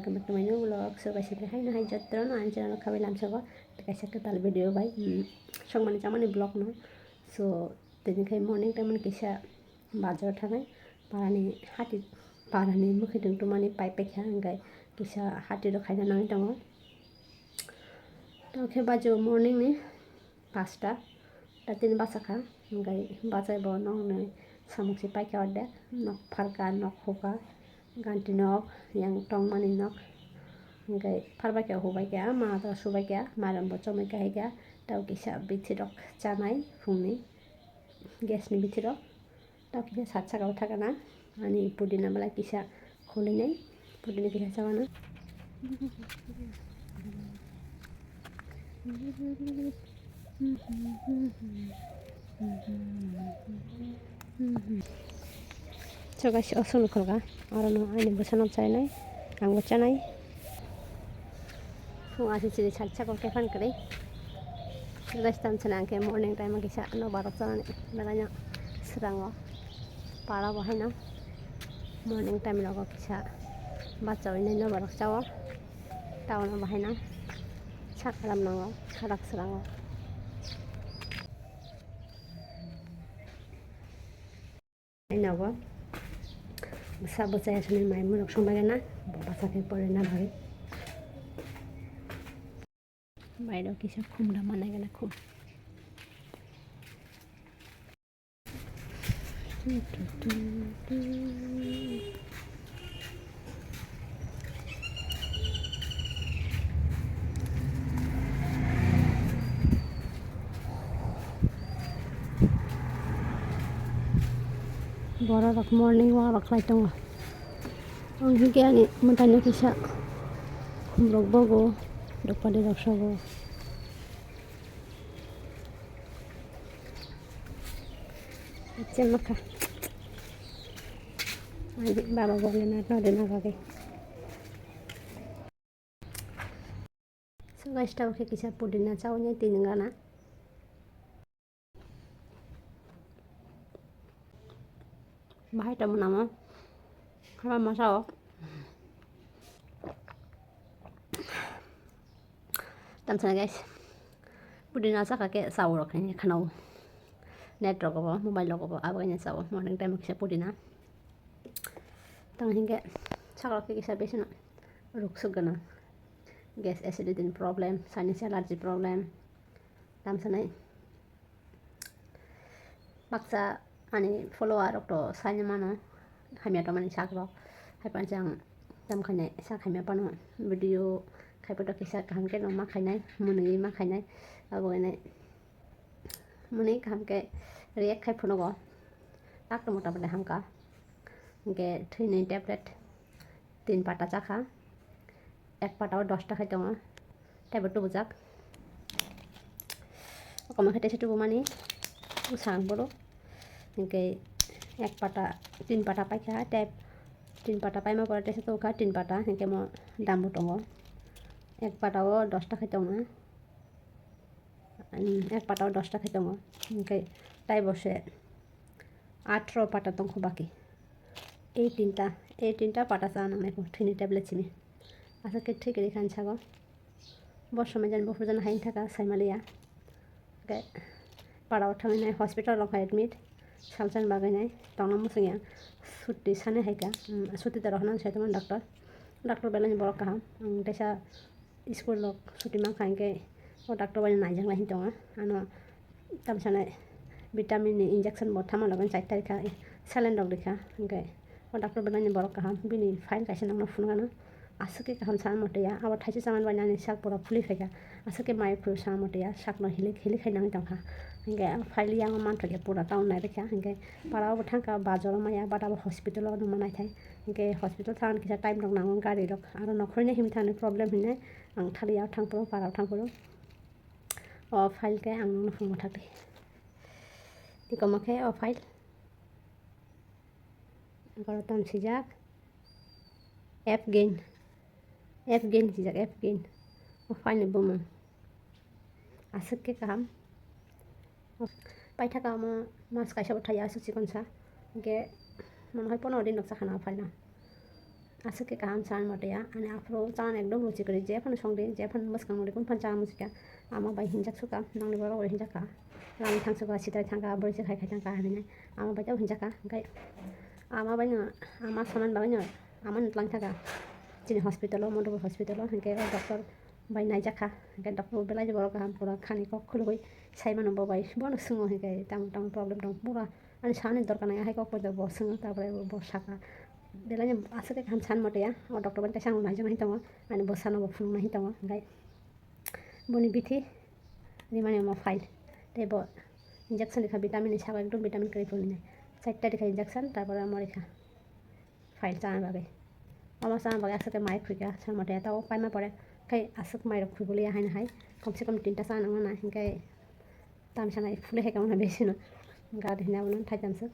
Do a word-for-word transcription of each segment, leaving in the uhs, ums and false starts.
Welcome back to my new vlog. So guys, hai no hai jotro no ang channel khabai lamsogo. Kaisa kwtal video bai, mm, songmani chamani vlog no. So tini khai morning time kisa bazar thangnai, parani hati, parani mwkhwtwng tumani pai paikha, hwnkhe kisa hati rok khaina nangwi tongo. Tokhe bajo morning ni pasta, ta tini bachakha, hwnkhe bachai bo nokni samung se paikha, ordek nok phalka, nok huka, ganti nok, yang tongmani nok, hwnkhe phalbaikha, hubaikha, ma ta subaikha, mairum bo chomwi kahaikha, tei kisa bithi rok chanai phungni. Gas ni bithi rok. Tei kisa sat saka o thaka na. Ani pudina belai kisa khului nai. Pudina kisa chawa na. So guys, o solo kholka. Oro no ani bwsano chainai. Angbo chanai. Phung asi chini sat saka o khe phan kwrwi. Guys, tamo chwla hwnkhe morning time o kisa nobar rok chanani belai no swrango. Para bo haino morning time rogo kisa bachaui nai nobar rok chao. Town o bo haino sak kalam nango, kharak swrango. Ino bo bwsa bwchai aswkni mai mui rok song bagwi na, bo bwsa khe porina bagwi. Bairo kisa khum da manai gana khum. Borok rok morning walk rok khlai tongo. Ang hinkhe ani mwtai no kisa khum rok bogo, dopari rok sogo. Chemaka. Ani baba bole na no de na bage. So guys, tabo khe kisa pudina chawni tini gana. Bahai tamo namo. Haba masa o. Tamsana guys. Pudina saka khe sao rok khe khanao. Net rogo bo, mobile rogo bo, abo khe sao. Morning time kisa pudina. Tang hinkhe sakro khe kisa besino ruk suk gana. Gas acidity ni problem, sinus allergy problem. Tamsanai. Baksa ani follower rok to saini mano, hamya tongmani sak rok. Hai pansa ang tam khainai sak hamya pano video khai poto kisa kaham khe no ma khainai, mwnwi ma khainai. Abo khainai mwnwi kaham khe react khai phunugo. Tak to mota mota hamka. Hingke thwini tablet tin pata chakha. Ek pata o dosta khai tongo. Teibo tubujak. Okomo khe teisa tubumani bwsang borok. Hingke ek pata, tin pata paikha. Tei tin pata paima pore teisa tubukha tin pata. Hingke mo dambo tongo. Ek pata o dosta khai tongo. Ek pata o dosta khai tongo. Hingke teibo se atro pata tongkho baki. Ei tinta, ei tinta pata cha nangnai kho, thwini tablet simi. Asa khe thwi kwrwi kha ani sago. Bo somai jani buphuru jani hai thaka saimaliya. Hwnkhe para o thangwi nai hospital rok hai admit. Salsa ni bagwi nai tongna muchungya. Suti sani hai kha, suti da rohorna sai tongmani doctor. Doctor belai ni borok kaham. Ang teisa School rok suti mankha, hingke o doctor bai naijak lai hin tongo. Ano tamsana vitamin ni injection bo tamo logi chai tarikha, saline rok rikha, hingke o doctor bai nani borok kaham, bini file kaisa nokno phunukha no. Aswk khe kaham sana moto ya, abo thaisa chamani bai nani sak pura phuli phaikha, aswk khe mai phuru sana moto ya, sakno hilik hilik khai nangwi tongkha. Hingke file yango manthokya pura town nai rikha, hingke para o bo thangkha bazar o maya, but abo hospital o numa naithai. Hingke hospital thangna kisa time rok nango, gari rok aro nokhorni himthani problem hinwi ang thaliya thangphuru, parao thangphuru. O file khe ang nokno phunukma thakdi. Tikomo khe o file. Oro tamo swijak F gain. F gain swijak, F gain. O file ni bumung. Aswk khe kaham. Paithaka omo mas kaisa bo thaiya aswk chikon sa. Hingke mano hai pono din rok chakha na o file no. Aswk khe kaham chan mote ya, ani aphuru chan ekdom ruchi kwrwi, jephano songdi, jephano mwskang nukdi, kunu phano chan muchikha. Ama bai hinjak sukha, nangni borok bai hinjak kha. Lama thang sukha, sitrai thang kha, bwrwi se khai khai thang kha hinwi. Ama bai tei hinjak kha, hwnkhe ama bai no, ama sanani bagwi no, ama no twlang thang kha. Chini hospital o, Mondopur hospital o, hwnkhe o doctor bai naijak kha, hwnkhe doctor bo belai borok kaham pura khani kok khulugwi sai mano bo bai, bono swngo hwnkhe tamo tamo problem tong pura. Ani sani dorkar nai, hai kok poito bo swngo, tarpore bo saka. Belai no aswk khe kaham san mote ya, o doctor bai kaisa ang naijak nai tongo, ani bwsano bo phunuk nai tongo, hwnkhe boni bithi rimani omo file, tei bo injection rikha vitamin ni saka, ekdom vitamin kwrwi phunuknai, charta rikha injection, tarpore omo rikha file chana bagwi. Omo chana bagwi aswk khe mai khuikha, san mote ya, tabo paima pore khe aswk mai rok khuibuliya haino hai, komse kom tinta chana nangmana, hwnkhe Tamsa nai phule hai kamo na besi no. Gari hina bono thai tamsa.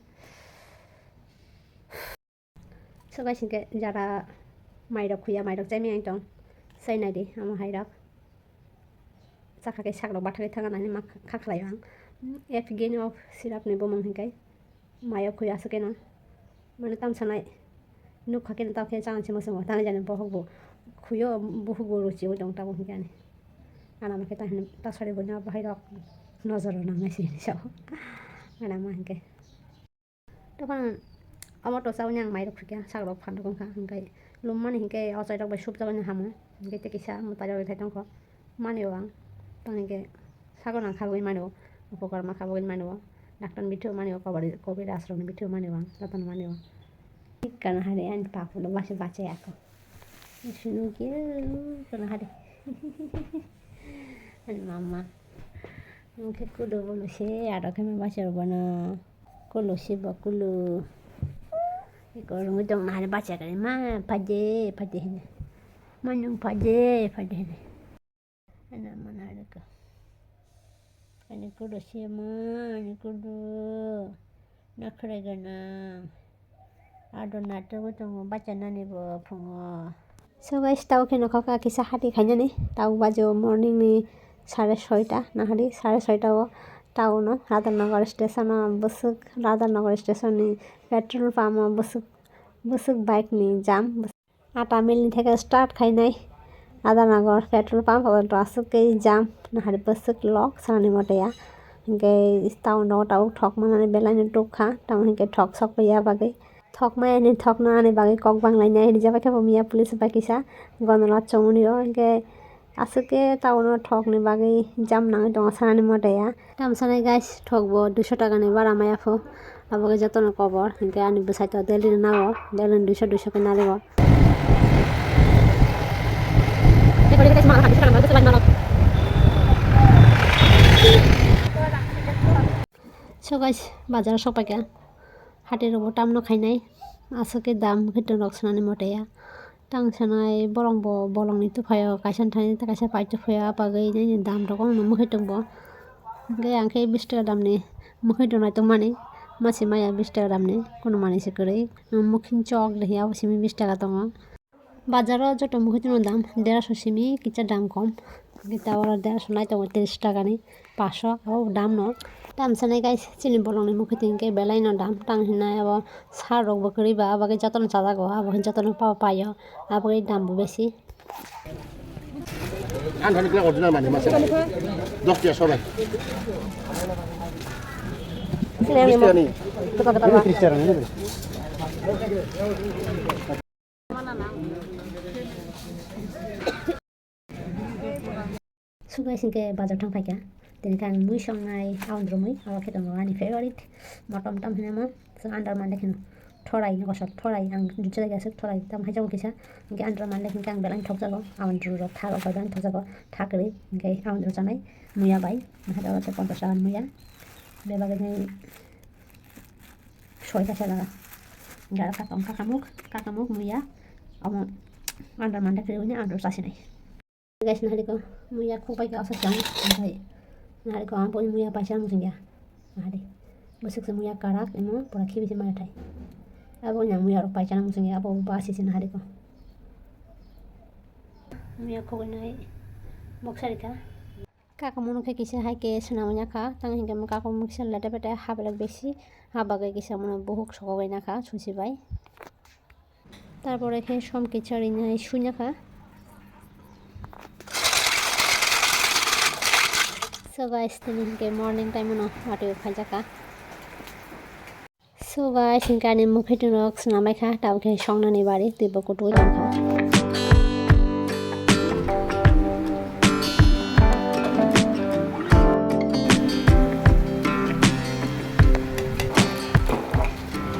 So guys, hingke jara mai rok khuya, mai rok chai miyang tong. Sai nai di, amo hai rok. Chakha khe sak rok bathagwi thang nani ma kha khlai ang. F gain of syrup ni bumung hingke. Mai rok khuya aswk khe no. Mane tamsa nai nukha khe tamo khe chana se mwsamo tamo jani bohok bo khuyo, buhuk bo ruchi oi tong tamo hingke ani. Ana ma khe ta hin ta sari bo nya bahai rok nojor rok nang nai se sao. Ana ma hingke. Tokon omo to sao nyang mai rok khuikha sak rok phan rok wngkha hingke lum mani hingke o chai rok bai sup jagani hamo hingke tei kisa mwtai rok rithai tongkho. Mani o ang tang hingke sago nang khabogwi mani o, upokar ma khabogwi mani o, daktan bithi o mani o, kobari, kobiraj rokni bithi o mani o ang, jotono mani o. Kana hari ani papulo basi bachai ako. Sunu khe kana hari. Ani mama. Mungkhe kudo bolo se aro khe ma bachai bono. Kulu si bo kulu. Iko rungwi tong nahari bacha kari ma phaje phaje hini. Manung phaje phaje hini. Ana mana rika. Ani kudu si ma ani kudu. Nakhre gana. Ado nato tongo bacha nani bo phungo. So guys, tau khe nokha kha kisa hati khainani. Tau bajo morning ni sare soita, nahari sare soita o tau no Radhanagar station o bwswk, Radhanagar station ni petrol pump o bwswk, bwswk bike ni jam. Ata mill ni theke start khainai Radhanagar petrol pump o to aswk khe jam, nahari bwswk lok sanani mote ya. Hinkhe tau no tau thok manani belai no tuk kha, tamo hinkhe thok sok ya bagwi. Thok maya ni thok na ani bagwi kok bang lainai rijak khe bo miya police bai kisa gonolat chomoni o hinkhe aswk khe tauno thok ni bagwi jam nangwi tongo sanani mote ya. Tamo sanai guys, thok bo duiso taka ni bara maya pho abo khe jotono kobor hinkhe ani bwsai to daily ni nago, daily ni duiso duiso khe narigo. So guys, bazar o sok paikha. Hati rok bo tamno khainai. Aswk khe dam khe rok swnani mote ya. Tang sanai borok bo bolong ni tuphaio kaisa thani kaisa pai tuphaio a bagwi nini dam rok ongno mwkhai tongbo. Hwnkhe ang khe bish taka dam ni mwkhai tong nai tongmani. Masi maya bish taka dam ni kunumanisa kwrwi. Mukhing chok de hiya bo simi bish taka tongo. Bazar o joto mukhai tongno dam derasho simi kisa dam kom. Hwnkhe ta oro derasho nai tongo tris taka ni. Paso abo dam no. Tamo sanai guys, chini bolong ni mukhai twi hwnkhe belai no dam tang hinai abo sar rok bo kwrwi ba abo khe jotono chajago abo khe jotono pa paio abo khe dam bo besi. Ang thani khe original mani masa. Dos tiya sobai. Sini yang lima. Bis tiya ni. Betul, betul, Ini Pak. Tris tiya ni. Sugai singke bazar thang phaikha. Tini khe ang mui songnai aondro mui, abo khe tongo ani favorite. Motom tam hinamo, so andar mande kheno thorai no kosor, thorai ang juja lagi aswk thorai tam hai jago kisa. Hingke andar mande hingke ang belai thokjago, aondro rok tha rok bai belai thokjago, tha kwrwi hingke aondro chanai muya bai, hingke oro khe ponchash taka ni muya. Bebak ni soi kaisa jaga. Hingke aro kakam, kakamuk, kakamuk muya, amo andar mande kwrwi hwnwi aondro chasinai. Guys, nahari ko muya khok bai khe aswk chang, omohai nahari ko ang bo muya paisa muchung ya. Nahari bwswk se muya karak emo pura khibi se maya thai. Abo wngya muya rok paisa muchung ya, abo basi se nahari ko. Muya khogwi nai moksa rikha. Kaka mono khe kisa hai khe swnam wngya kha, tamo hinkhe mo kaka moksa lete pete ha belek besi ha bagwi kisa mono buhuk sokogwi nakha susi bai. Tarpore khe som kicha rinai suina kha. So guys, tini hinkhe morning time no watwi phaijaka. So guys, hinkhe ani mukhe tunok swnamai kha, tabuk khe songnani bari twibo kutui tongkha.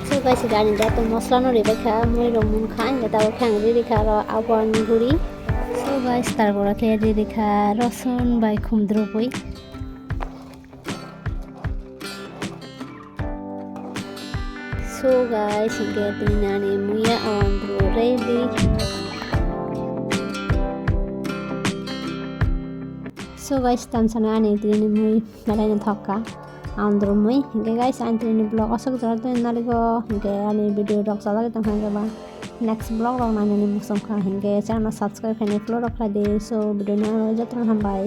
So guys, gani jato mosla no ribai kha, mui rok mun kha, hinkhe tabuk khe ang riri kha aro aboni guri. So guys, tarpore khe riri kha rosun bai khumdrubwi. So guys, hinkhe tini ani muya andro ready. So guys, tamsana ani tini mui belai no thokka andro mui. Hinkhe guys, ani tini vlog aswk jora twi naligo. Hinkhe ani video rok chalai tongkha hinkhe ba next vlog rok nainani muchungkha hinkhe channel subscribe khainai follow rok khlai di. So video no jotono hambai.